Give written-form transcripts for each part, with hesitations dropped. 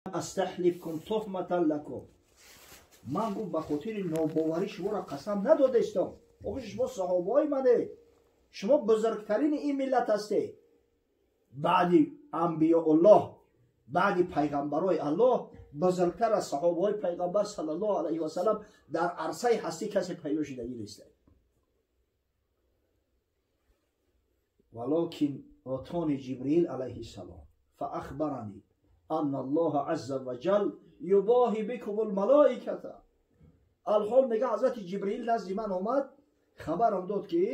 Астахлифкум тухматан лакум. Ман гуфт ба хотири нобоварӣ шуморо қасам надодаистам. Охир шумо саҳобаҳои манед, шумо бузургтарини ин миллат ҳастед. Баъди анбиёуллоҳ, баъди пайғамбарои Аллоҳ бузургтар аз саҳобаҳои пайғамбар саллаллоҳу алайҳи васалам дар арсаи ҳастӣ касе пайдо шудагӣ нест. Валокин отони Ҷибриил алайҳиссалом фаахбарани анна Аллоҳа азза ва ҷал юбоҳи бикумул малоиката. Алҳол мега ҳазрати Ҷибриил назди ман омад, хабарам дод ки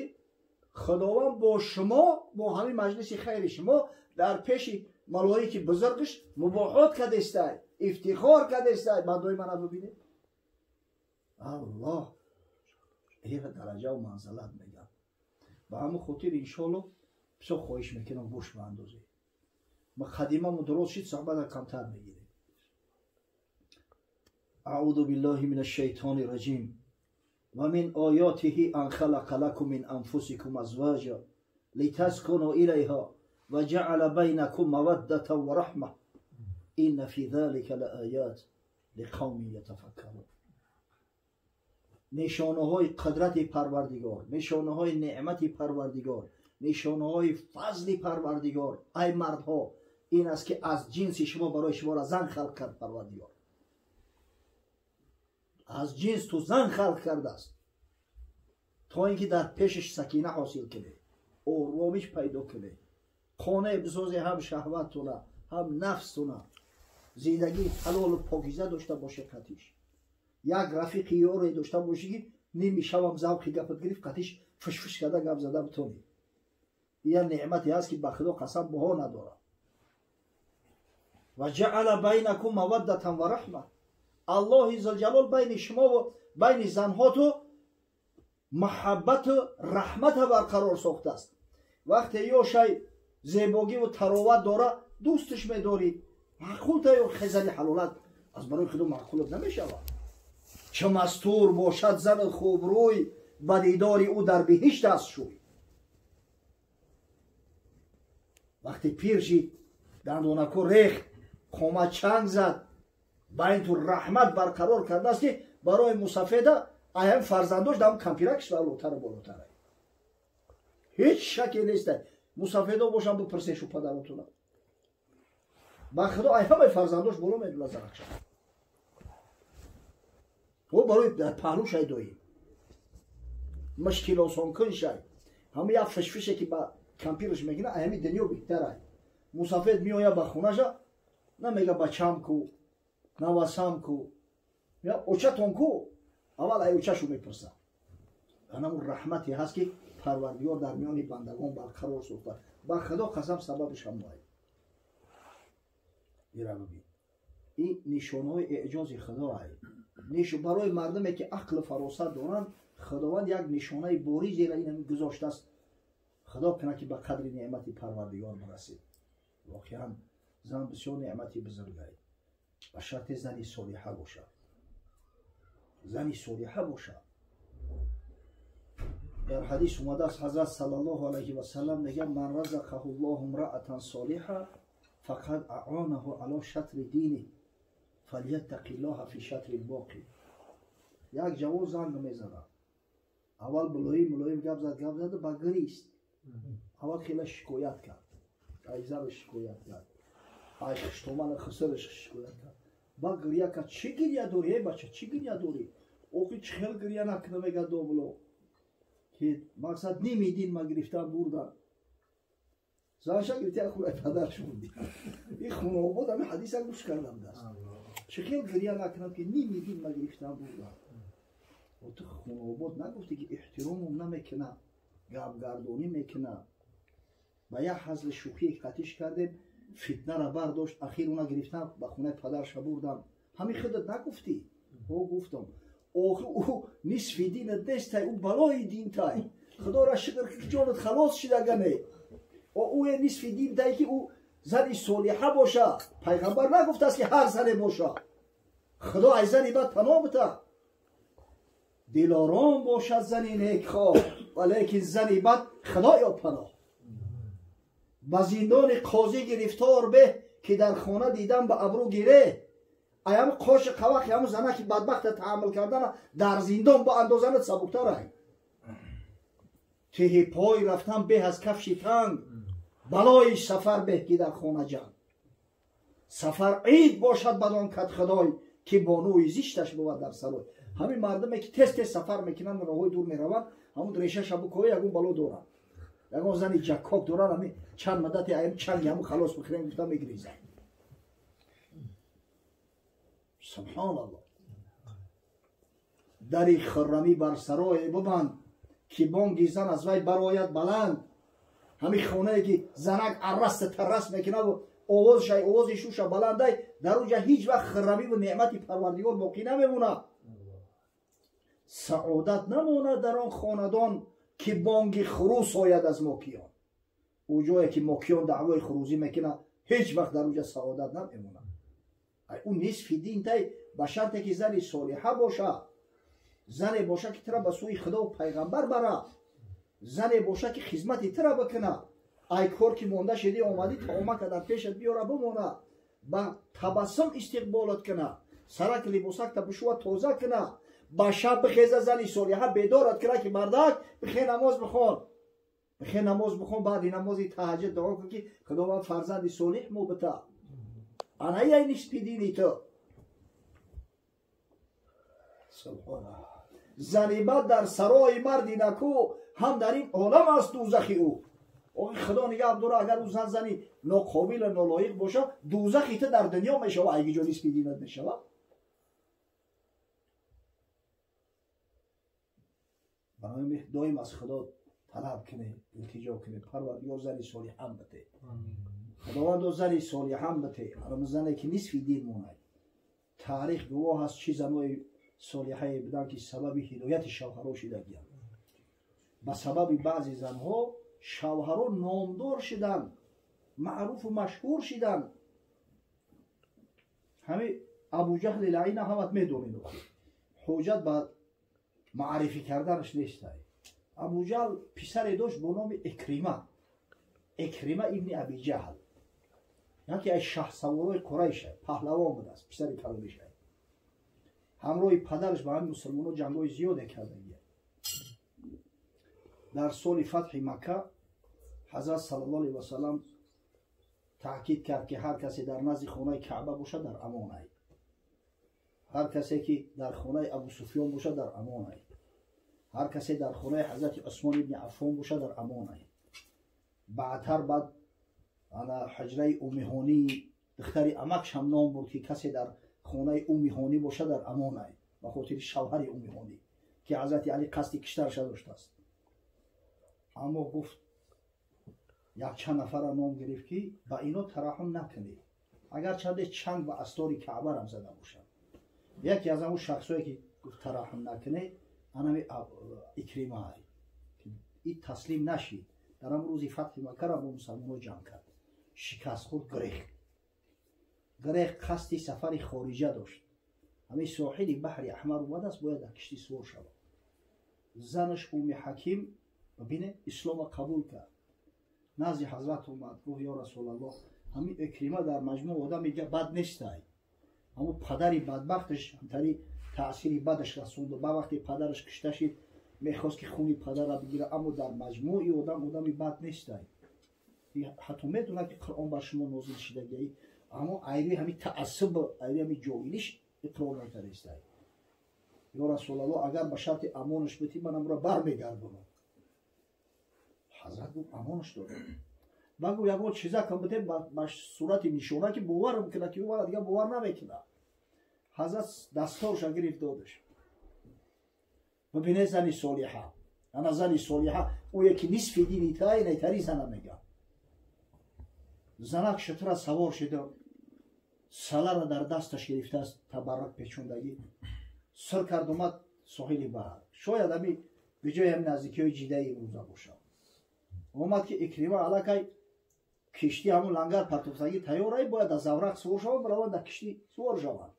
Худованд бо шумо, бо ҳамин маҷлиси хайри шумо дар пеши малоики бузургаш мубоҳот кардестай, ифтихор кардестай. Бандои мана бибинед. Аллоҳ ира дараҷаву манзилат мегӯяд. Ба ҳамин хотир иншоаллоҳ бисёр хоҳиш мекунам гӯш баандозед. Муқаддимаму дуруст шид, суҳбата камтар мегирем. Аъузу биллаҳи минаш шайтони раҷим. Ва мин оятиҳи ан халақа лакум мин анфусикум азваҷа литаскуну илайҳа ва ҷаъала байнакум маваддатан ва раҳма инна фи залика лаоят лиқавмин ятафаккарун. Нишонаҳои қудрати Парвардигор, нишонаҳои неъмати Парвардигор, нишонаҳои фазли Парвардигор, ай мардҳо, ин аст ки аз ҷинси шумо барои шуморо зан халқ кард Парвардигор. Аз ҷинс ту зан халқ кардааст то ин ки дар пешаш сакина ҳосил кунӣ, оромиш пайдо кунӣ, қонеъ бисозӣ ҳам шаҳваттуна, ҳам нафстуна, зиндагии ҳалолу покиза дошта бошӣ қатиш. Як рафиқи ёре дошта бошӣ ки ними шавам завқи гапат гирифт, қатиш фишфиш карда гап зада битонӣ. Ин як неъмате ҳаст ки ба Худо қасам баҳо надорад. Ва ҷаъала байнакум маваддатан ва раҳма. Аллоҳи зулҷалол байни шумову байни занҳоту муҳаббату раҳмата барқарор сохтааст. Вақте ё шай зебогиву тароват дора, дӯсташ медорӣ, маъқулта ё хезани ҳалолат аз барои Худо маъқулат намешавад. Чӣ мастур бошад зани хубрӯй, ба дидори ӯ дар биҳишт аст шӯй. Вақте пир шид, дандонаку рехт, қомат чанг зад, байнту раҳмат барқарор кардааст ки барои мусафеда айҳам фарзандош дам кампиракш валотару болотара. Ҳеҷ шаке нест. Мусафедо бошам бипурсешу падаротуна. Ба Худо ай ҳамаи фарзандош боло медула зарахша. О барои дар паҳлу шай доим. Мушкилосонкун шай. Ҳама як фишфише ки ба кампираш мегина, ай ҳами дунё беҳтар ай. Мусафед меояд ба хонаша, намега бачам ку, навасам ку, я очатон ку, аввал ай очашу мепурсад. Анамун раҳмате ҳаст ки Парвардигор дар миёни бандагон барқарор сохта. Ба Худо қасам сабабаш ҳамоай. Ира бибин. Ин нишонаҳои эъҷози Худо ай. Барои мардуме ки ақлу фаросат доранд, Худованд як нишонаи боризеро ин гузоштааст. Худо кунад ки ба қадри неъмати Парвардигор бирасед. Воқеан зан бисёр неъмати бузургай. Ба шарти зани солиҳа бошад. Зани солиҳа бошад. Дар ҳадис омадааст, ҳазрат саллаллоҳу алайҳи васаллам мегӯяд: ман разақаҳу ллоҳу имраатан солиҳа фақад аъонаҳу ало шатри дини фаляттақиллоҳа фи шатри лбоқи. Як ҷавон занг мезанад. Аввал мулоим мулоим гап зад, гап зад, ба гирист. Аввал хеле шикоят кард. Ай занаш шикоят кард. Ай хуштомана хусраш шикоят кард. Ба гиря кард. Чӣ гиря дорӣ, эй бача, чӣ гиря дорӣ? Охи чӣ хел гиря накунам, мегӯяд добло. Ки мақсад ними дин ма гирифтан бурдан. Занша гирифта як хунаи падараш бурди. Ин хунаобод ҳамин ҳадиса гӯш кардам даст. Чӣ хел гиря накунам ки ними дин ма гирифтан бурдан. Ту хунаобод нагуфтӣ ки эҳтиромам намекунам, гапгардонӣ мекунам. Ба як ҳазли шӯхие қатиш кардем, фитнара бардошт, ахир уна гирифтам, ба хонаи падарша бурдам. Ҳамин худат нагуфтӣ? О, гуфтам. Охир ӯ нисфи динат нестай, ӯ балои динтай. Худоро шукр ки ҷонат халос шидагане. О, ӯе нисфи динтай ки ӯ зани солиҳа боша. Пайғамбар нагуфтааст ки ҳар зане боша. Худо аз зани бад паноҳ бита. Дилором бошад зани некхоҳ, валекин зани бад Худоё паноҳ. Ба зиндони қозӣ гирифтор беҳ ки дар хона дидан ба абрӯ гире, аям қоши қавақи ҳамун занаки бадбахта таҳаммул кардана дар зиндон бо андозанат сабуктарай. Тиҳи пой рафтан беҳ аз кафши танг, балои сафар беҳ ки дар хона ҷанг. Сафар ид бошад бадон кад худой, ки бонуи зишташ бувад дар сарой. Ҳамин мардуме ки тез тез сафар мекунанд, роҳҳои дур мераванд, ҳамун решаша букои ягон бало доранд, ягон зани ҷаккок доранд, ҳамин чанд муддате аям чанги ҳамун халос бихӯрем гуфта мегирезанд. Субҳоналлоҳ. Дари хуррамӣ бар сарое бубанд, ки бонги зан аз вай барояд баланд. Ҳамин хонае ки занак арраст тарраст мекунад, овозшай овози шуша баландай, дар онҷа ҳеҷ вақт хуррамиву неъмати парвардигор боқӣ намемонад. Саодат намонад дар он хонадон, ки бонги хурӯс ояд аз мокиён. Ӯ ҷое ки мокиён даъвои хурӯзӣ мекунад, ҳеҷ вақт дар онҷа саодат намемонад. Ӯ нисфи дин тай, ба шарте ки зани солиҳа бошад, зане бошад ки тура ба сӯи худову пайғамбар барад, зане бошад ки хизмати тура бикунад. Ай кор ки монда шиди омадӣ, таомака дар пешат биёра бимонад, ба табассум истиқболат кунад, сарак либосакта бишӯва тоза кунад, ба шаб бихеза зани солиҳа бедорат кунад ки мардак бихе намоз бихон, бихе намоз бихон, баъди намози таҳаҷҷуд дуо кун ки худованд фарзанди солиҳ мо бита. Ана яй нисфи дини ту. Субҳоналлоҳ. Зани бад дар сарои марди наку, ҳам дар ин олам аст дӯзахи ӯ. Оғи худо нигаҳ дора, агар ӯ зан зани ноқобилу нолоиқ бошад, дӯзахи ту дар дунё мешавад, айги ҷо нисфи динат мешавад. Барои доим аз худо талаб кунед, илтиҷо кунед, парвардигор зани солиҳам бите, худовандо зани солиҳам бите, ҳамон зане ки нисфи дин монад. Таърих гувоҳ аст чӣ занои солиҳае буданд ки сабаби ҳидояти шавҳаро шидагиянд. Ба сабаби баъзе занҳо шавҳаро номдор шиданд, маъруфу машҳур шиданд. Ҳамин Абуҷаҳли лаина ҳамат медонед, ҳуҷҷат ба маърифӣ карданаш нестай. Абуҷаҳл писаре дошт бо номи Икрима, Икрима ибни Абиҷаҳл, яке аз шаҳсаворои Қурайша, паҳлавон будааст, писари каломиша. Ҳамроҳи падараш ба ҳамин мусулмонҳо ҷангҳои зиёде кардагия. Дар соли фатҳи Макка ҳазрат саллаллоҳу алайҳи васаллам таъкид кард ки ҳар касе дар назди хонаи Каъба бошад дар амон ай, ҳар касе ки дар хонаи Абусуфён бошад дар амон ай, ҳар касе дар хонаи ҳазрати Усмон ибни Аффон бошад дар амон ай. Баъдтар баъд ана ҳуҷраи Уммиҳонӣ духтари амакш ҳам ном бурд ки касе дар хонаи Уммиҳонӣ бошад дар амон ай, ба хотири шавҳари Уммиҳонӣ ки ҳазрати Алӣ қасди киштараша доштааст. Аммо гуфт якчанд нафарро ном гирифт ки ба ино тараҳҳум накунед, агарчанде чанг ба астори Каъбарам зада бошад. Яке аз ҳамун шахсое ки гуфт тараҳҳум накунед, анами Икрима ай, и таслим нашид. Дар ҳамун рӯзи фатҳи Маккара бо мусалмонҳо ҷанг кард, шикаст хӯрд, гирехт. Гирехт, қасди сафари хориҷа дошт. Ҳамин соҳили баҳри Аҳмар омадааст, бояд дар киштӣ сувор шавад. Занаш Умми Ҳаким бибинед ислома қабул кард, назди ҳазрат омад, гуфт ё Расулаллоҳ, ҳамин Икрима дар маҷмӯъ одами бад нестай, ҳамун падари бадбахташ ҳамтари таъсири бадаш расонд. Ба вақте падараш кушта шид, мехост ки хуни падарра бигирад, аммо дар маҷмӯи одам одами бад нестай. Ҳатто медонад ки Қуръон бар шумо нозил шидагиай, аммо айри ҳамин таассуб, айри ҳамин ҷоҳилиш иқрор накардестай. Ё Расулаллоҳ, агар ба шарти амонаш битӣ, ман амро бармегардонам. Ҳазрат гуфт амонаш додам. Баъд гуфт ягон чиза кам бите ба сурати нишона ки бовар мекунад ки ӯ мара дигар бовар намекунад. Ҳазрат дастторша гирифт додаш. Бибинед зани солиҳа, ана зани солиҳа ӯе ки нисфи дини тай найтари зана мегӯяд. Занак шутра савор шида, салара дар дасташ гирифтааст, табаррак печондагӣ, сир кард омад соҳили баҳр. Шояд ҳами ба ҷои ҳами наздикиҳои ҷидаи имрӯза бошад. Омад ки Икрима аллакай киштӣ ҳамун лангар партофтагӣ тайёрай, бояд аз заврақ сувор шавад, баравад дар киштӣ сувор шавад.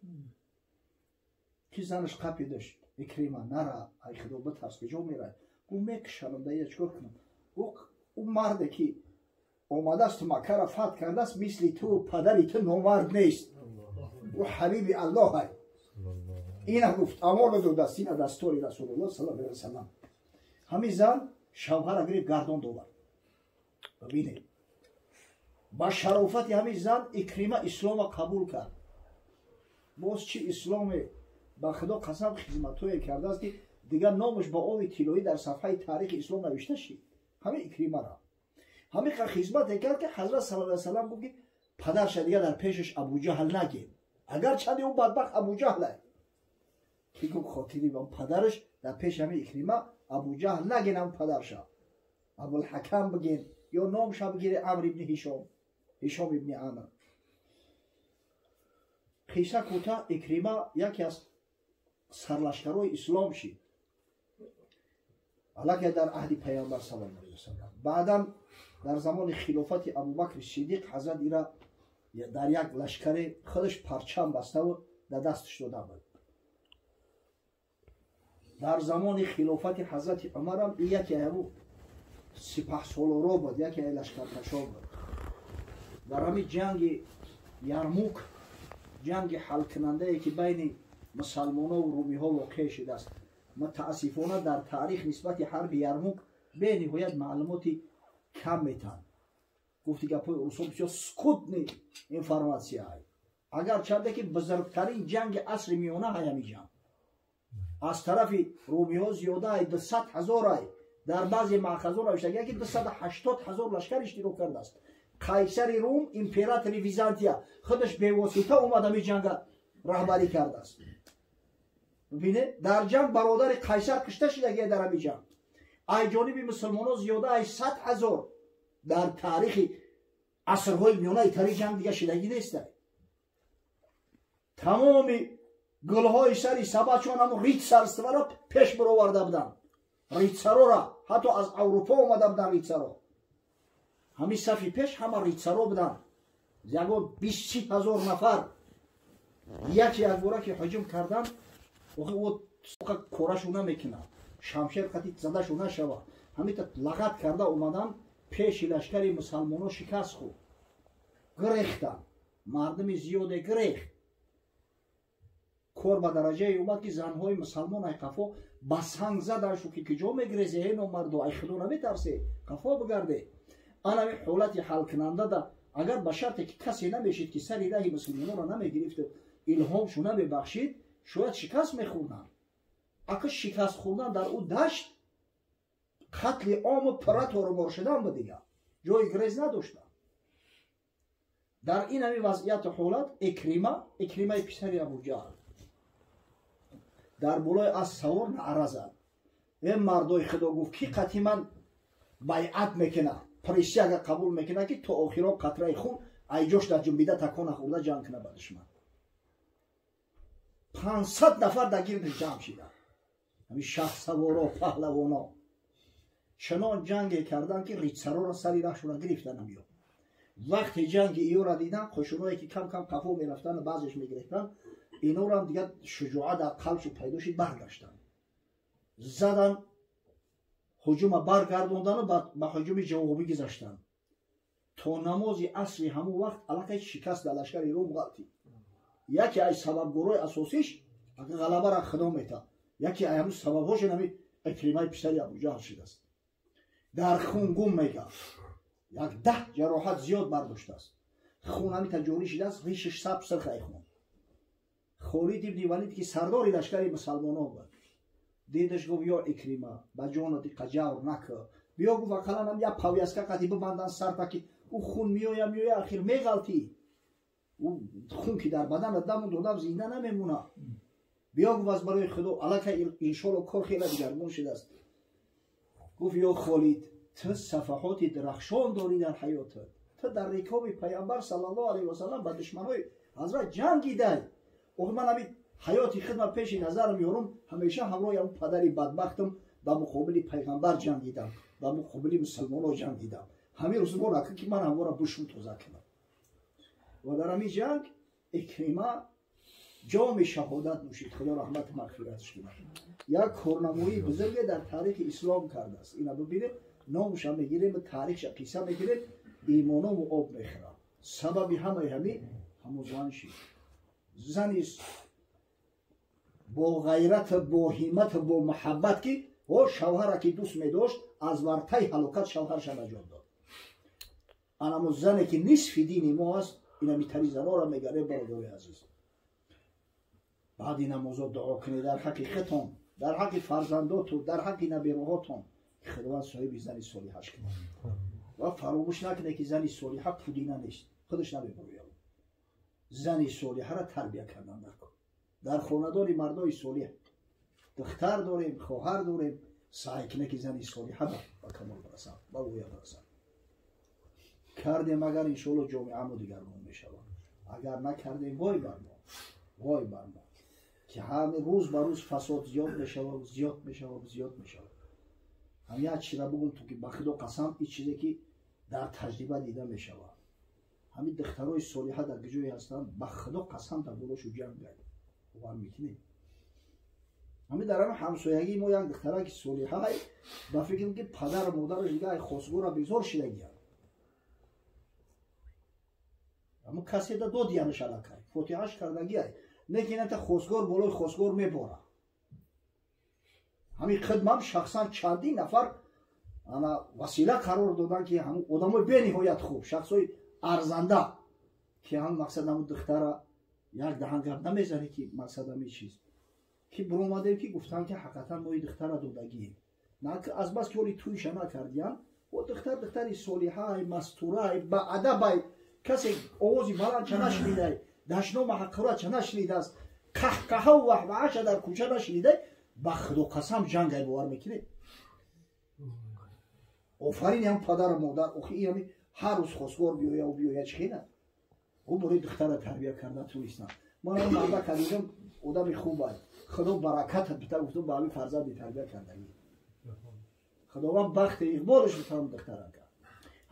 Ки занаш қапидаш, Икрима нара, ай худо битарс, куҷо мерай? Гуфт мекушанам, дар ия чикор кунам? Гуфт ӯ марде ки омадааст Маккаро фатҳ кардааст, мисли ту падари ту номард нест, ӯ ҳабиби Аллоҳ ай. Ина гуфт, амону додааст, ина дастури Расулуллоҳ саллаллоҳу алайҳи васаллам. Ҳамин зан шавҳара гирифт, гардон довард. Бибинед, ба шарофати ҳамин зан Икрима ислома қабул кард. Боз чӣ исломе, ба Худо қасам, хизматҳое кардааст, ки дигар номаш ба оби тиллоӣ дар сафҳаи таърихи ислом навишта шид. Ҳамин Икримара ҳамин хизмате кард, ки ҳазрат саллаллоҳу алайҳи васаллам гуфт, ки падарша дигар дар пешаш Абуҷаҳл нагем, агарчанде ӯ бадбахт Абуҷаҳлай, ки гуфт хотири падараш дар пеши ҳамин Икрима Абуҷаҳл нагин, ҳам падарша Абулҳакам бигин ё номша бигире Амр ибни Ҳишом, Ҳишом ибни Амр. Қисса кӯтоҳ, Икрима яке аз сарлашкарои ислом шид аллакай дар аҳди Пайғамбар саллаллоҳу алайҳи васаллам. Баъдан дар замони хилофати Абубакри Сиддиқ ҳазрат ира дар як лашкаре худаш парчам баставу дар дасташ дода буд. Дар замони хилофати ҳазрати Умарам яке ҳаму сипаҳсолоро буд, яке лашкаркашон буд. Дар ҳамин ҷанги Ярмук, ҷанги ҳалкунандае, ки байни мусалмонову румиҳо воқеъ шудааст, мутаассифона дар таърих нисбати ҳарби Ярмук бениҳоят маълумоти кам метаҳанд. Гуфти гапҳои русо, бисёр скудный информация. Агарчанде ки бузургтарин ҷанги асри миёна ҳай ҳамин ҷанг. Аз тарафи румиҳо зиёдаи 200 000 ай, дар баъзе маъхазҳо навиштагия, ки 280 000 лашкар иштирок кардааст. Қайсари Рум, императори Византия, худаш бевосита омад, ҳамин ҷанга раҳбарӣ кардааст. Бибине, дар ҷанг бародари қайсар кушта шидагия. Дар ҳамин ҷанг ай ҷониби мусулмонон зиёда ай 100 000. Дар таърихи асрҳои миёнаи тари ҷанг дига шидагӣ неста. Тамоми гулҳои сари сабадшон ҳамун рыцарство ро пеш бароварда буданд, рыцарора ҳатто аз Аврупо омада буданд рыцаро. Ҳамин сафи пеш ҳама рыцаро буданд, ягон 20-30 ҳазор нафар. Яке якбора ки ҳуҷум кардан, корашу намекунад, шамшер қати задашу нашава, ҳамита лағат карда омадан пеши лашкари мусалмоно шикаст хӯрд, гирехтанд, мардуми зиёде гирехт. Кор ба дараҷае омад, ки занҳои мусалмон ай қафо ба санг заданшу, ки куҷо мегирезӣ, эй номардо, ай Худо наметарсе, қафо бигарде. Анами ҳолати ҳалкунандада, агар ба шарте ки касе намешид, ки сари раҳи мусулмононро намегирифту илҳомшу намебахшид, шояд шикаст мехӯрданд. Ака, шикаст хӯрдан дар ӯ дашт қатли ому пурра торумор шудан ба дигар ҷои грез надоштанд. Дар ин ҳами вазъияту ҳолат Икрима, Икримаи писари Абуҷаҳл, дар болои асп савор наъра зад: «Э мардои Худо», гуфт, «ки қатъи ман байъат мекунад, присяга қабул мекунад, ки то охирон қатраи хун айҷош дар ҷунбида такон нахӯрда ҷанг кунад ба душман?» 500 нафар дар гирдиш ҷамъ шиданд, ҳамин шаҳсаворо, паҳлавоно. Чунон ҷанге карданд, ки рыцароро сари раҳшона гирифтанд. Ҳамиё вақте ҷанги иёра дидан, қушуное ки кам кам қафо мерафтанд, баъзеш мегирифтанд, инорам дигар шуҷоат дар қалбшу пайдо шид, баргаштанд, задан, ҳуҷума баргардондану ба ҳуҷуми ҷавобӣ гузаштанд. То намози асри ҳамон вақт аллакай шикаст дар лашкари Рум ғалтид. Яке аз сабабгорои асосиш, ғалабара Худо метавад, яке аз ҳамун сабабҳошон ҳами Икримаи писари Абуҷаҳл шудааст. Дар хун гум мегафт, як 10 ҷароҳат зиёд бардоштааст, хун ҳамита ҷорӣ шудааст, ришиш саб сирхай хун. Холид ибни Валид, ки сардори лашкари мусалмонон буд, дидаш, гуфт: «Ё Икрима, ба ҷонат иқа ҷавр накӯ, биё», гуфт, «ақаллан ам як повязка қати бибандан сарта, ки ӯ хун меоя, меоя, ахир меғалтӣ, ӯ хун ки дар баданат дамонд, одам зинда намемонад. Биё», гуфт, «аз барои Худо, аллакай иншолло кор хеле дигаргун шудааст». Гуфт: «Ё Холид, ту сафаҳоти дарахшон дорӣ дар ҳаётат, ту дар рикоби Пайғамбар саллаллоҳу алайҳи васаллам ба душманҳои ҳазрат ҷангидай. Охи ман ҳамин ҳаёти худма пеши назарам ёрум, ҳамеша ҳамроҳи ҳамн падари бадбахтам ба муқобили Пайғамбар ҷангидам, ба муқобили мусулмонҳо ҷангидам. Ҳамин рӯзгор ака, ки ман ҳамвора бушум тоза кунам». Ва дар ҳамин ҷанг Икрима ҷоми шаҳодат нӯшид, Худо раҳмату мағфиратш кунад. Як корнамоии бузурге дар таърихи ислом кардааст. Ина бибинед, номуша мегирем, таърихша қисса мегирем. Имонову об мехӯрад. Сабаби ҳамаи ҳами ҳамун зан шид. Зани бо ғайрат, бо ҳиммат, бо муҳаббат ки о шавҳара ки дӯст медошт, аз вартаи ҳалокат шавҳарша наҷот дод. Анамо зане ки нисфи дини мо аст, инамитари занора мегарем, бародари азиз. Баъди намозо дуо кунед дар ҳаққи худтон, дар ҳаққи фарзандоту, дар ҳаққи набераҳотон, ки Худованд соҳиби зани солиҳаш кунад. Ва фаромӯш накунед ки зани солиҳа пудина нест, худаш намебарояд. Зани солиҳаро тарбия кардан даркор. Дар хонадони мардои солиҳ духтар дорем, хоҳар дорем, саъй кунед ки зани солиҳа ба камол барасад, ба воя барасад. Кардем агар иншоалло ҷомеамо дигаргун мешавад. Агар накардем вой бар мо, вой бар мо, ки ҳами рӯз ба рӯз фасод зиёд мешавад, зиёд мешавад, зиёд мешавад. Ҳам як чиза бугум ту ки ба Худо қасам, ин чизе ки дар таҷриба дида мешавад. Ҳамин духтарои солиҳа дар куҷое ҳастанд, ба Худо қасам дар болошу ҷанг гай. Бовар мекунед? Ҳамин дар ҳамин ҳамсоягии мо як духтараки солиҳай, ба фикрам ки падару модараш дига ай хосгора безор шидагиянд. Аммо касе да додиянаш аллакай, фотиҳаш кардагиай. Лекин ата хосгор болои хосгор мебора. Ҳамин хидмам шахсан чандин нафар ана васила қарор додан ки ҳамун одамои бениҳоят хуб, шахсои арзанда, ки ҳам мақсад ҳамун духтара як даҳан гап намезанӣ ки мақсад ҳамин чиз. Ки биромадем ки гуфтан ки ҳақиқатан мо ин духтара додагием. На азбас ки ҳоли тӯйша накардиян, о духтар духтари солиҳай, мастурай, баадабай, касе овози баландча нашнидай, дашнома ҳақиратча нашнидааст, қаҳқаҳаву ваҳваҳаша дар кӯча нашнидай, ба Худо қасам ҷангай, бовар мекунед? Офарин ҳам падару модар, охи ин ҳами ҳар рӯз хосгор биёяу биёя чӣ хела? Ӯ бораи духтара тарбия карда тунистан. Ман ҳам мардака дидам, одами хубай. Худо баракатат бита, гуфтам ба ҳамин фарзанди тарбия кардагӣ. Худованд бахти иқболаш битам духтарака.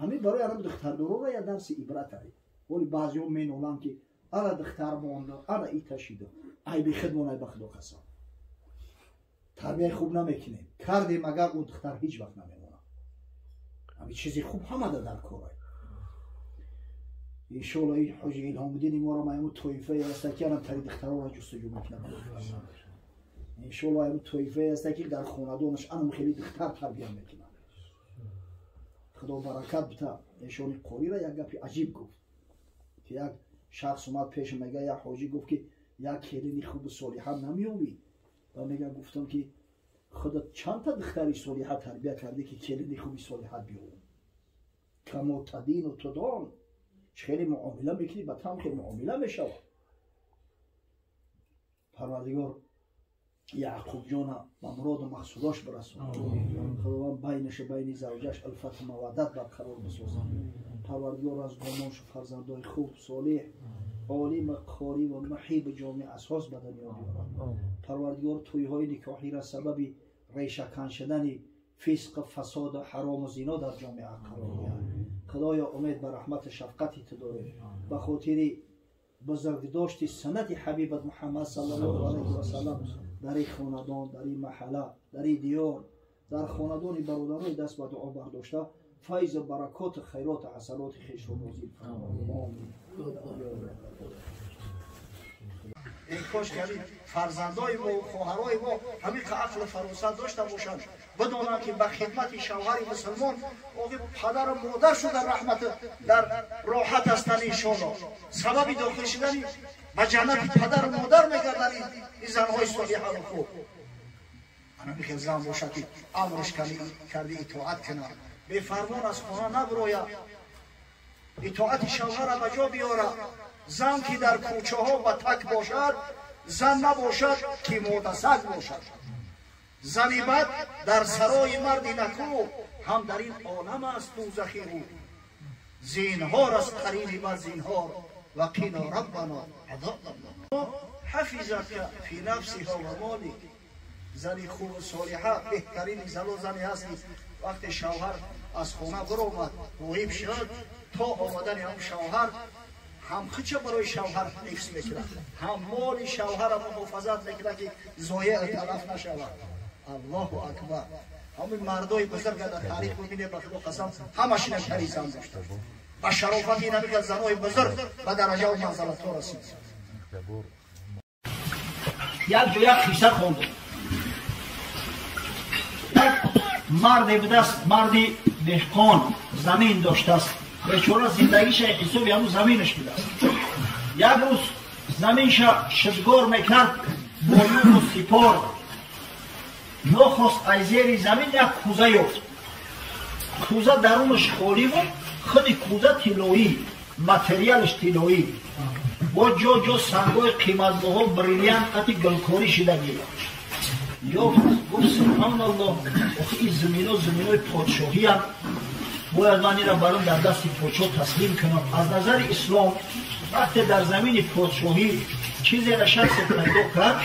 Ҳамин барои ҳам духтардорора я дарси ибратай. Вале баъзеҳо меноланд ки ана духтар монда, ана ита шида. Айби худмон, ай ба Худо қасам. Тарбияи хуб намекунем. Кардем агар ӯ духтар ҳеҷ вақт намемонад. Ҳамин чизи хуб ҳамада дар корай. Иншоалло ин ҳоҷи Илҳомуддини моро маяму тоифае ҳаста ки анам тари духтарора ҷустуҷӯ мекунад. Иншоалло аяму тоифае ҳаста ки дар хонадонаш анам хеле духтар тарбия мекунад. Худо баракат бита. Эшони қорира як гапи аҷиб гуфт. Ки як шахс омад пеш мега, як ҳоҷӣ гуфт ки як келини хубу солиҳа намеёбӣ. Ва мега гуфтам ки худо чандта духтари солиҳа тарбия кардӣ ки келини хуби солиҳа биёбам. Камо тадину тудон, хеле муомила мекунӣ, ба там хеле муомила мешавад. Парвардигор Яъқубҷона ба муроду мақсудош бирасонад. Худованд байнашу байни завҷаш улфату маваддат барқарор бисозад. Парвардигор аз гомоншу фарзандои хуб, солиҳ, олим, қорӣ ва муҳиби ҷомеа асос ба дунё биёрад. Парвардигор тӯйҳои никоҳиро сабаби решакан шудани фисқ, фасоду ҳарому зино дар ҷомеа қарор диҳад. Худоё умед ба раҳмату шафқати ту дорем. Ба хотири бузургдошти суннати ҳабибат Муҳаммад саллаллоҳу алайҳи васаллам дар ин хонадон, дар ин маҳалла, дар ин диёр, дар хонадони бародарои даст ба дуо бардошта файзу баракоту хайроту ҳасаноти хешро нозил фармо. Омин. Эй кош ки ҳамин фарзандои мо, хоҳарои мо ҳамин ақлу фаросат дошта бошанд, бидонанд ки ба хидмати шавҳари мусулмон оғи падару модаршу дар раҳмат, дар роҳат ҳастанд иншоалло. Сабаби дохил шудани ба ҷаннати падару модар мегарданд ин занҳои солиҳану хуб. Ана михел зан бошад ки амрш карди итоат кунад, бефармон аз хона набирояд, итоати шавҳара ба ҷо биёрад. Зан ки дар кӯчаҳо ба так бошад, зан набошад ки модасаг бошад. Зани бад дар сарои марди наку, ҳам дар ин олам аст дӯзахи ӯ. Зинҳор аз қарини бад зинҳор, ва қино раббано азобаллоҳ. Ҳафизака фи нафсиҳа ва молик. Зани хубу солиҳа беҳтарини зану зане ҳаст ки вақте шавҳар аз хона биромад, ғоиб шуд, то омадани ҳам шавҳар ҳам хича барои шавҳар ҳифз мекунад, ҳам моли шавҳара муҳофазат мекунад ки зоеъ талаф нашавад. Аллоҳу акбар. Ҳамин мардои бузурга дар таърих бибинед, ба Худо қасам, ҳамашина тари зан доштанд. Ба шарофати ин занои бузург ба дараҷа ва манзалатҳо расид. Як ҷо як қисса хондем. Як марде будааст, марди деҳқон, замин доштааст. Бечора зиндагиша ҳисоби ҳамун заминаш будааст. Як рӯз заминша шидгор мекард бо юру сипор. Нохост аз зери замин як кӯза ёфт. Кӯза дарунаш холӣ буд, худи кӯза тиллоӣ, материалаш тиллоӣ. Бо ҷо-ҷо сангҳои қиматбаҳо, бриллиант қати гулкорӣ шида гирифт. Ёфт, гуфт субҳаналлоҳ, охи ин замино заминои подшоҳиянд, бояд ман инро баром дар дасти подшоҳ таслим кунам. Аз назари ислом вақте дар замини подшоҳӣ чизеро шахсе пайдо кард,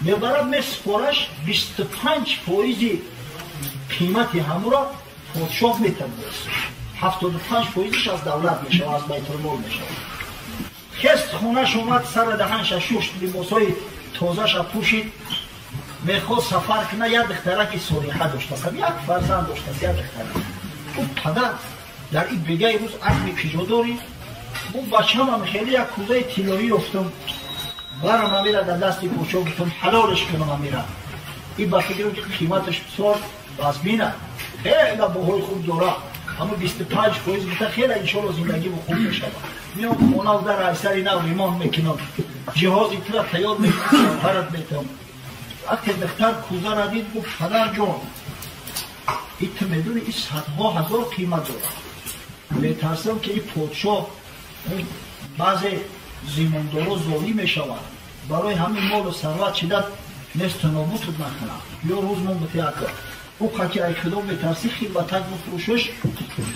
мебарад месупораш 25% қимати ҳамуро подшоҳ метавонист. 75%-ш аз давлат мешавад, аз байтулмол мешавад. Хест хонаш омад, сара даҳанша шушт, либосҳои тозаша пӯшид, мехост сафар кунад. Як духтараки солиҳа доштааст, як фарзанд доштааст, як духтарак. Гуфт падар, дар ин бегаи рӯз ақли киҷо дорӣ? Гуфт бачамам хеле як кӯзаи тиллоӣ ёфтам, барам амира дар дасти подшоҳ гуфтам ҳалолш кунам амира. Ин ба фикрам ки қиматаш бисёр вазмина, хеле баҳои хуб дорад, ҳамун 25% гуфта хеле иншоалло зиндагиму хуб мешавад. Меом хонав дар айсари нав ремонт мекунам, ҷиҳози тура тайёр мекунам, сафарат метавам. Вақте духтар кӯзаро дид, гуфт падарҷон, ин ту медонӣ ин садҳо ҳазор қимат дорад. Метарсам ки ин подшоҳ баъзе зимондоро золим мешавад, барои ҳамин молу сарват чида несту нобудат накунад. Ё рӯз мон бутеака ӯ қаки ай худо метарсӣ, хилватак бифурӯшаш,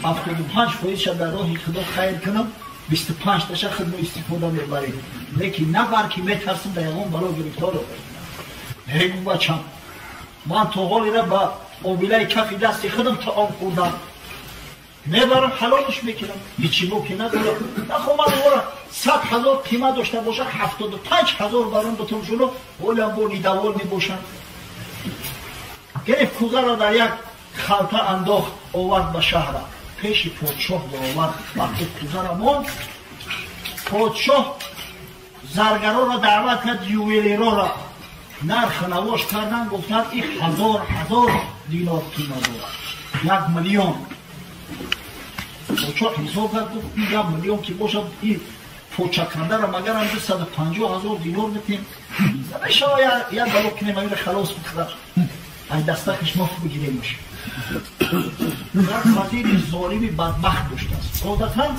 75%-ша дар роҳи худо хайр кунам, 25-таша худмо истифода мебарем. Лекин набар ки метарсим дар ягон бало гирифторо. Эй гуфт бачам, ман то ҳолира ба обилаи кафи дасти худам таом хӯрдам, мебарам ҳалолш мекунам, ҳечи боки надорам. Нахо ман ора 100 000 қимат дошта боша, 75 000 баром бутум шуно, ҳолиам бо нидавол мебошам. Гирифт кӯзаро дар як халта андохт, овард ба шаҳра, пеши подшоҳ баровард. Вақте кӯзаро монд, подшоҳ заргароро даъват кард, ювелирора нарх навош кардан, гуфтанд ин 1000 динор қимат дорад, 1 миллион. Подшоҳ ҳисоб кард, гуфт ин 1 миллион ки бошад, ин почакандаро магарам 250 000 динор метем, намешава як бало кунем, амира халос бикунад, ай дастакаш мо бигиремаш. Як вазири золими бадбахт доштааст. Одатан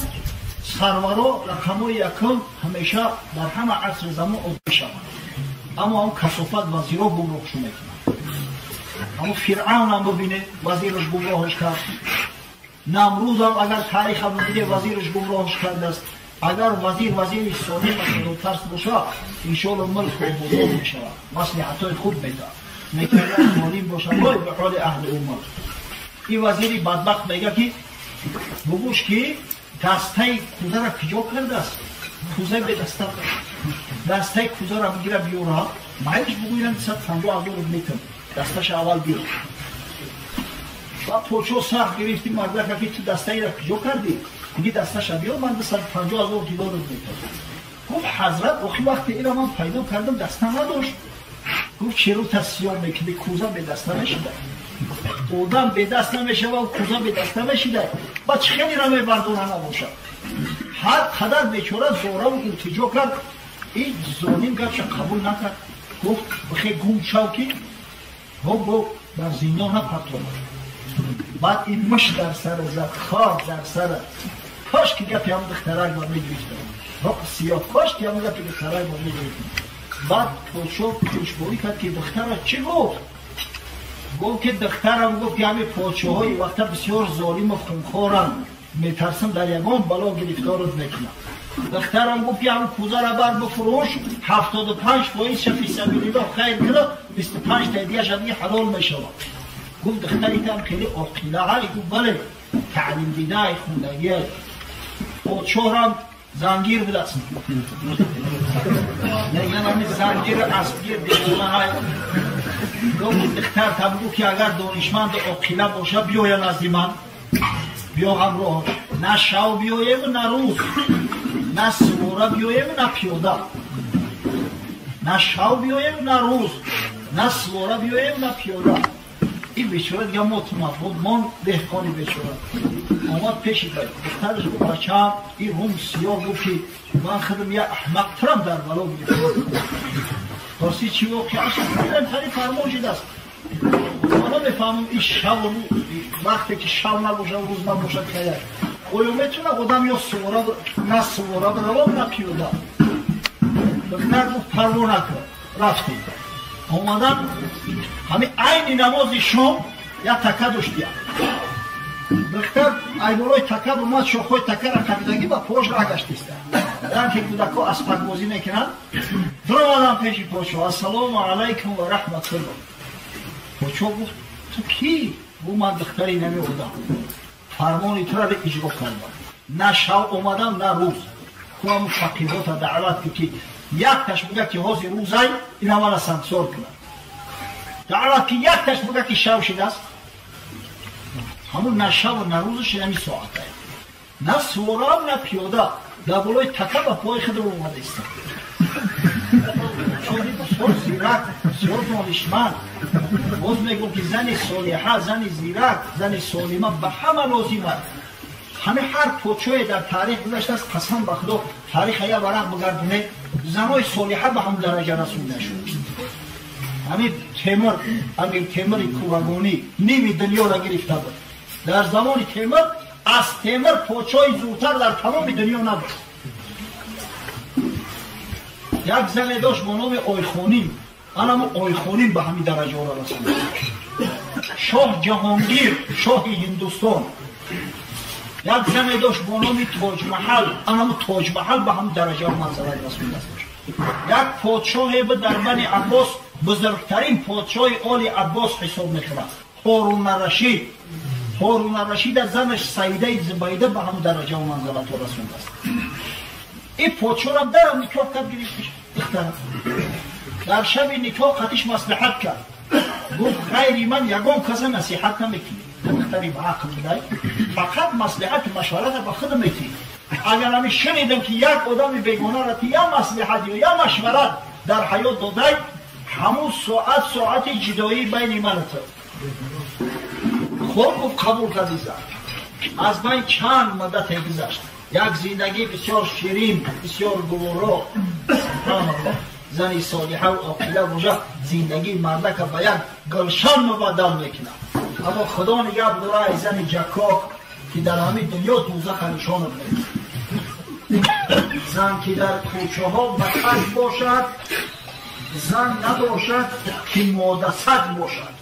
сарваро рақамҳои якум ҳамеша дар ҳама асри замон оддӣ шаванд, аммо ҳам касофат вазиро гумроҳшу мекунад. Ҳамун Фиръавнам бибине, вазираш гумроҳаш кард. Намрӯзам агар тариха бибине, вазираш гумроҳаш кардааст. Агар вазир вазири солим ва худотарс бошад, иншоалло мулк ободон мешавад, маслиҳатҳои хуб медиҳад. Лекин агар золим бошад, вой ба ҳоли аҳли уммат. Ин вазири бадбахт мега ки бугӯш ки дастаи кӯзаро киҷо кардааст, кӯза бедаста, дастаи кӯзаро бигира биёра, майлиш бугӯям 250 000 метам, дасташа аввал биёр. Ва подшоҳ сахт гирифти мардака ки ту дастаиро киҷо кардӣ? Диги дасташа биёр, ман 250 000 динорат метам. Гуфт ҳазрат, охи вақте инро ман пайдо кардам даста надошт. Гуфт чиро тасиём мекунӣ, кӯза бедаста мешуда, одам бедаст намешава, кӯза бедаста мешида, ба чӣ хелеро мебардора набошад. Ҳар қадар бечора зораву илтиҷо кард, ин золим гапша қабул накард. Гуфт бихе гум шав ки бо дар зиндон напартонад. Баъд ин муш дар сара зад, хор дар сара. Кош ки гапи ҳамун духтарак ба мегирифтам, сиёҳ, кош ки ҳамун гапи духтарак ба мегирифтам. Баъд подшоҳ пешборӣ кард ки духтара чӣ гуфт? Гуфт ки духтарам гуфт ки ҳамин подшоҳҳои вақта бисёр золиму хунхоранд, метарсам дар ягон бало гирифторат мекунам. Духтарам гуфт ки ҳамин кӯзаро бар бифурӯш, 75%-ша фи сабилиллоҳ хайр кунад, 25 таи дигаша дига ҳалол мешавад. Гуфт духтаритам хеле оқилаҳай? Гуфт бале, таълим дидаи, хундагиай. Подшоҳрам зангир будааст, янами зангир аспгир девонаҳай. Гуфт духтар табгӯ ки агар донишманду оқила боша, биёя назди ман, биё ҳамроҳ. На шав биёем, на рӯз, на сувора биёем, на пиёда. На шав биёем, на рӯз, на сувора биёем, на пиёда. Ин бечора дига мотумад буд, мон деҳқони бечора омад пеши духтараш, гуфт: бачаам, ин рум сиёҳ гуфт, ки ман худам як аҳмақтарам дар бало гирифтам. Рости чӣ воқеа шуд? Хари фармон шудааст. Ман намефаҳмам, ин шав вақте ки шав набошад, рӯз набошад, каяк оё метавонад одам ё сувора, на сувора биравад, на пиёда? Духтар гуфт: парво накун. Рафтем, омадан, ҳамин айни намози шом як така доштия. Духтар айболои така омад, шохҳои такара қабидагӣ ба пош раҳ гаштиста, ки кӯдакҳо аспакбозӣ мекунанд. Дуромадам пеши подшоҳ: ассалому алайкум ва раҳматуллоҳ. Подшоҳ гуфт: ту кӣ? Гуфт: ман духтари нами одам, фармони тура иҷро кардам, на шав омадам, на рӯз. Ту ҳамун фақиҳота даъват ки, ки якташ буга, ки ҳозир рӯзай, ина мана сангсор кунад. Даъват ки, якташ буга, ки шав шидааст. Ҳамун на шаву на рӯзаш ҳами соатае, на суворам, на пиёда, дар болои така ба пои худро омада истам. Бисёр зирак, бисёр донишманд. Боз мегӯм, ки зани солиҳа, зани зирак, зани солима ба ҳама лозим аст. Ҳами ҳар подшоҳе дар таърих гузаштааст, қасам ба Худо, тариха я варақ бигардонед, занои солиҳа ба ҳам дараҷа расонда шуд. Ҳамин Темур, Амир Темури Курагонӣ, ними дунёро гирифта буд. Дар замони Темур аз Темур подшоҳи зудтар дар тамоми дунё набуд. Як зане дошт бо номи Ойхоним. Анамо Ойхоним ба ҳамин дараҷаҳоро расонда. Шоҳ Ҷаҳонгир, шоҳи Ҳиндустон, як зане дошт бо номи Тоҷмаҳал. Анамо Тоҷмаҳал ба ҳамин дараҷаҳо манзалат расондааст. Як подшоҳе буд дар Бани Аббос, бузургтарин подшоҳи Оли Аббос ҳисоб мешавад, Ҳорунаррашид. Ҳорунаррашида занаш Саидаи Зубайда ба ҳамин дараҷаҳо манзалатҳо расондааст. Ин подшоҳро дарам никоҳ кард, гирифтиш духтара. Дар шаби никоҳ қатиш маслиҳат кард, гуфт: ғайри ман ягон каса насиҳат намекунӣ, духтари ба ақл будай, фақат маслиҳату машварата ба худ метиҳӣ. Агар ҳами шунидам, ки як одами бегонаро ти я маслиҳат ё я машварат дар ҳаёт додай, ҳамун соат соати ҷудоӣ байни ману ту. Хоб, гуфт, қабул карди. Зан аз байн чанд муддате гузашт, як зиндагӣ бисёр ширин, бисёр гуворо. Субҳаналлоҳ, зани солиҳа оқила бошад, зиндагии мардака ба як гулшан мубаддал мекунад. Аммо Худо нигаҳ дора ай зани ҷакок, ки дар ҳамин дунё дӯзаха нишонат медиҳад. Зан ки дар кӯчаҳо ба кас бошад, зан набошад, ки модасаг бошад.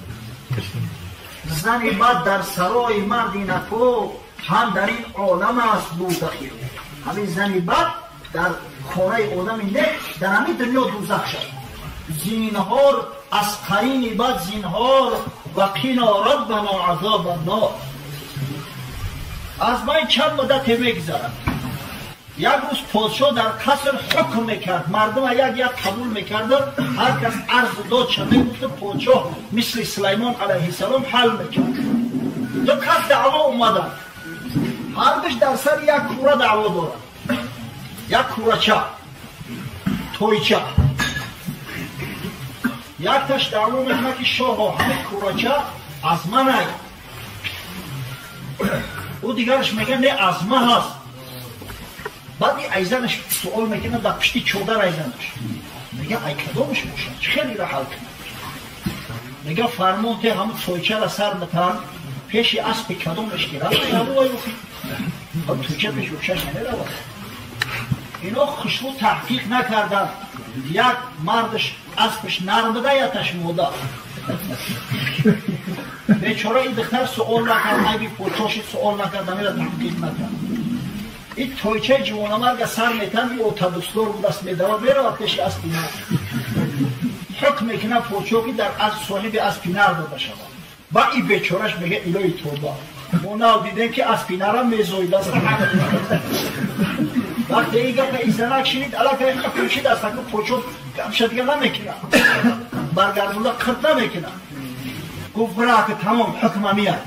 Зани бад дар сарои марди нако ҳам дар ин олам аст дӯзахи. Ҳамин зани бад дар хонаи одами нек дар ҳамин дунё дӯзах шад. Зинҳор аз қарини бад зинҳор, ва қино раббано азоба нор. Аз байн чанд муддате мегузарад. Як рӯз подшоҳ дар қаср ҳукм мекард, мардума як як қабул мекарду ҳар кас арзу додша мегуфту, подшоҳ мисли Сулаймон алайҳиссалом ҳал мекард. Ду кас даъво омаданд, ҳардуш дар сари як кура даъво дорад, як курача, тойча. Якташ даъво мекунад, ки шоҳо, ҳамин курача аз ман ай. Ӯ дигараш мегӯяд: не, аз ман ҳаст. Баъди айзанаш суол мекунад, дар пишти чодар айзанаш мега: ай кадомаш бошад, чӣ хеле ҳал кунад? Мега: фармон те, ҳамун тойчара сар метан, пеши аспи кадомаш ки рафт, тойча пеши ӯшаш намеравад. Ино хушрӯ таҳқиқ накарданд, як мардаш аспаш нарм буда, яташ мода. Бечора ин духтар суол накард, айби подшоҳши суол накард, амира таҳқиқ накард. Ин тойчаи ҷавонамарга сар метан, и отадӯстдор будаст, медавад, меравад пеши аспи нар. Ҳукм мекунад подшоҳ, ки дар соҳиби аспи нар дода шавад. Ба ин бечораш мега: илоҳи тоба, мо нав дидем, ки аспи нарам мезоидаст. Вақте ин гапа ин занак шинид, аллакай ҳукм шидаст, аку подшоҳ гапша дига намекунад, баргардонда қирт намекунад. Гуфт: бираки, тамом, ҳукма мияд.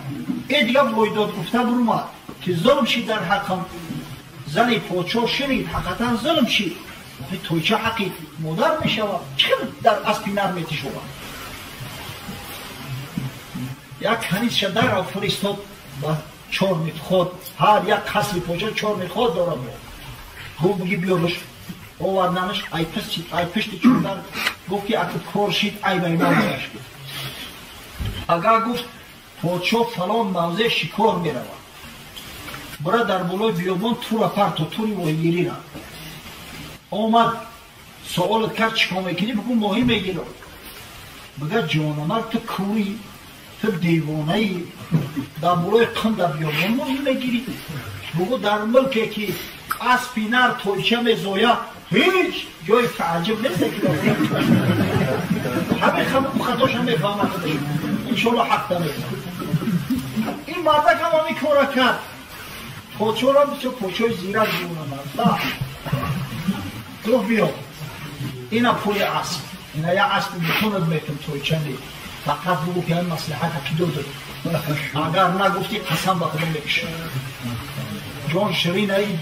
Э, дига войдод гуфта бурумад. ки зулм шид дар ҳаққам. Зани подшоҳ шунид, ҳақиқатан зулм шид. Тойча ҳаққи модар мешавад, чӣ дар аспи нар метишовад? Як канизша дарав фиристод ба чор митход. Ҳар як қасри подшоҳ чор митход дорад. Гуфт буги биёрш. Оварданаш ай пишти чордар. Гуфт ки аку кор шид, ай байман бояш. Агар гуфт подшоҳ фалон мавзеъ шикор меравад, бира дар болои биёбон тура парто, тури моҳигирира. Омад суолат кард чӣ кор мекунӣ? Бигӯ моҳӣ мегирам. Бигӯ ҷонамар, ту кӯрӣ, ту девонаӣ, дар болои қум дар биёбон моҳӣ мегирӣ? Бигӯ дар мулке ки аспи нар тойча мезояд, ҳеҷ ҷои тааҷҷуб нест ки ҳамин хатоша мефаҳмад. Иншоалло ҳақ дамезанад. Ин мардак ҳам ҳамин кора кард. Подшоҳам бисёр подшоҳи зирак ҷонамар. Гуфт биё, ина пули асп, ина як аспи бутунат метум тойча не, фақат бугӯ ки ҳамин маслиҳата ки додад. Агар нагуфтӣ қасам ба худо мекушам. Ҷон ширинаи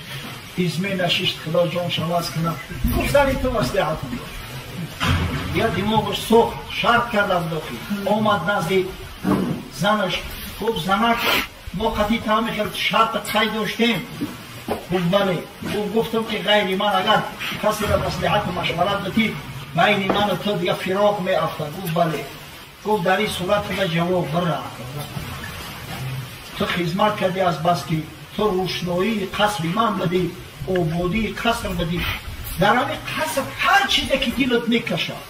изме нашишт, худо ҷон шаваз кунад. Гуфт зани ту маслиҳатам дод. Я димоғаш сохт, шарт кард аз дохил. Омад назди занаш, гуфт занак, мо қатъи таъми хел шарта қайд доштем. Гуфт бале. Гуфт гуфтам ки ғайри ман агар касеро маслиҳату машварат додӣ, байни ману ту дига фироқ меафтад. Гуфт бале. Гуфт дар ин сурат худа ҷавоб бира. Ту хизмат кардӣ аз бас ки ту рӯшноии қасри ман будӣ, ободии қаср будӣ. Дар ҳамин қаср ҳар чизе ки дилат мекашад,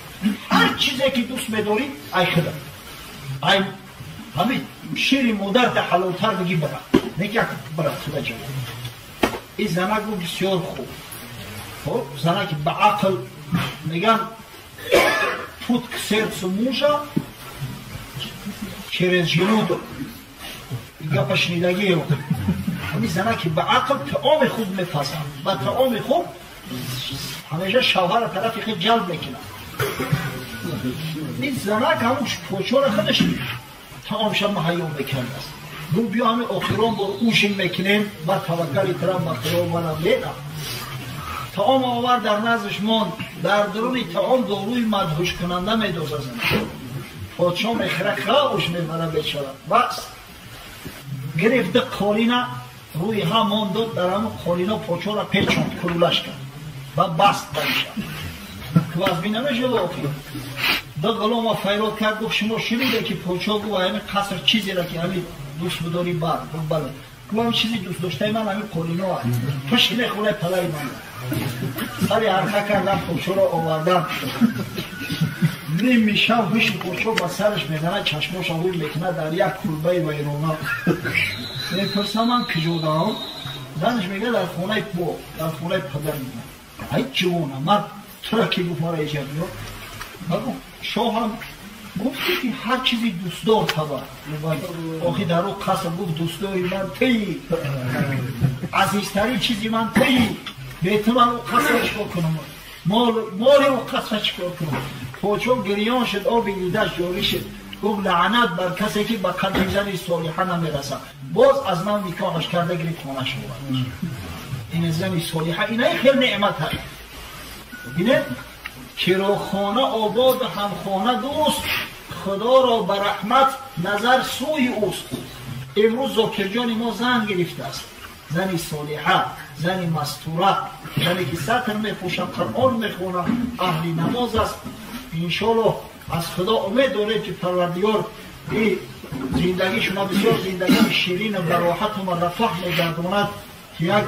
ҳар чизе ки дӯст медорӣ, ай худат, ай ҳамин шири модарта ҳалолтар бигӣ бира. Не ки як бира худа ҷавоб. Ин занак гуфт бисёр хуб. Хоб занаки ба ақл меган путь к сердцу мужа через желудок. Гапа шунидагиё. Ҳамин занаки ба ақл таоми хуб мепазад, ба таоми хуб ҳамеша шавҳара тарафи худ ҷалб мекунад. Ин занак ҳамун подшоҳра худаш таомша муҳайё мекардааст. Гуфт биё ҳамин охирон бор ужин мекунем, бар таваккали тирам ба худо манам мерам. Таом овард, дар наздаш монд. Дар дуруни таом доруи мадҳушкунанда медозад занак. Подшоҳ мехӯра, хавш мебара бечора. Бас гирифт ду қолина рӯи ҳам монд, дод дар ҳамун қолино подшоҳра печонд, кулулаш кард ва баст бариша. Вазбин намешуд охир. Ду ғулома файрод кард, гуфт шумо шуниде ки подшоҳ гуфт ҳамин қаср чизеро ки ҳамин дӯст бидорӣ бар. Гуфт бале. Гуфт ҳамин чизи дӯст доштаи ман ҳамин қолино аст. Пушт мехӯрад палаи ман. Сари ҳарқа кардан подшоҳро овардан. Ними шаб ҳуши подшоҳ ба сараш мезанад, чашмоша ҳур мекунад дар як кулбаи вайрона. Мепурсам ман куҷодаам? Занаш мегӯяд дар хонаи бо, дар хонаи падари ман. Ай ҷавона, ман тура ки гуфт мара иҷа биёр? Гуфт шоҳам гуфти ки ҳар чизи дӯстдор табар. Охи дар ӯ қаср гуфт дӯстдори ман тии, азизтарин чизи ман тии, бе ту ман ӯ қасра чӣ кор кунам? Моли ӯ қасра чӣ кор кунам? Подшоҳ гирён шуд, оби дидаш ҷорӣ шуд. Гуфт лаънат бар касе ки ба қадри зани солиҳа намерасад. Боз аз ман никоҳаш карда гирифт хонаш овард. Ин зани солиҳа инаи хел неъмат ҳаст. Бинед, чироғхона обод, ҳамхона дӯст, худоро ба раҳмат назар сӯи ӯст. Имрӯз Зокирҷони мо зан гирифтааст. Зани солиҳа, зани мастура, зане ки сатр мепӯшад, Қуръон мехонад, аҳли намоз аст. Иншоаллоҳ аз худо умед дорем ки Парвардигор ин зиндагии шумо бисёр зиндагии ширину бароҳату рафоҳ мегардонад, ки як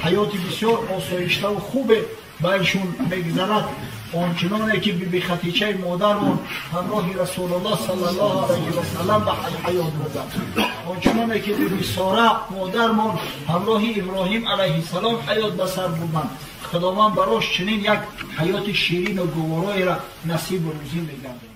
ҳаёти бисёр осоиштаву хубе ба ишон мегузарад. Ончуноне ки биби Хатичаи модармон ҳамроҳи Расулуллоҳ саллаллоҳу алайҳи васаллам ба ҳаёт бурданд, ончуноне ки биби Сора модармон ҳамроҳи Иброҳим алайҳиссалом ҳаёт ба сар бурданд, Худованд барош чунин як ҳаёти ширину гувороеро насибу рӯзӣ мегардонад.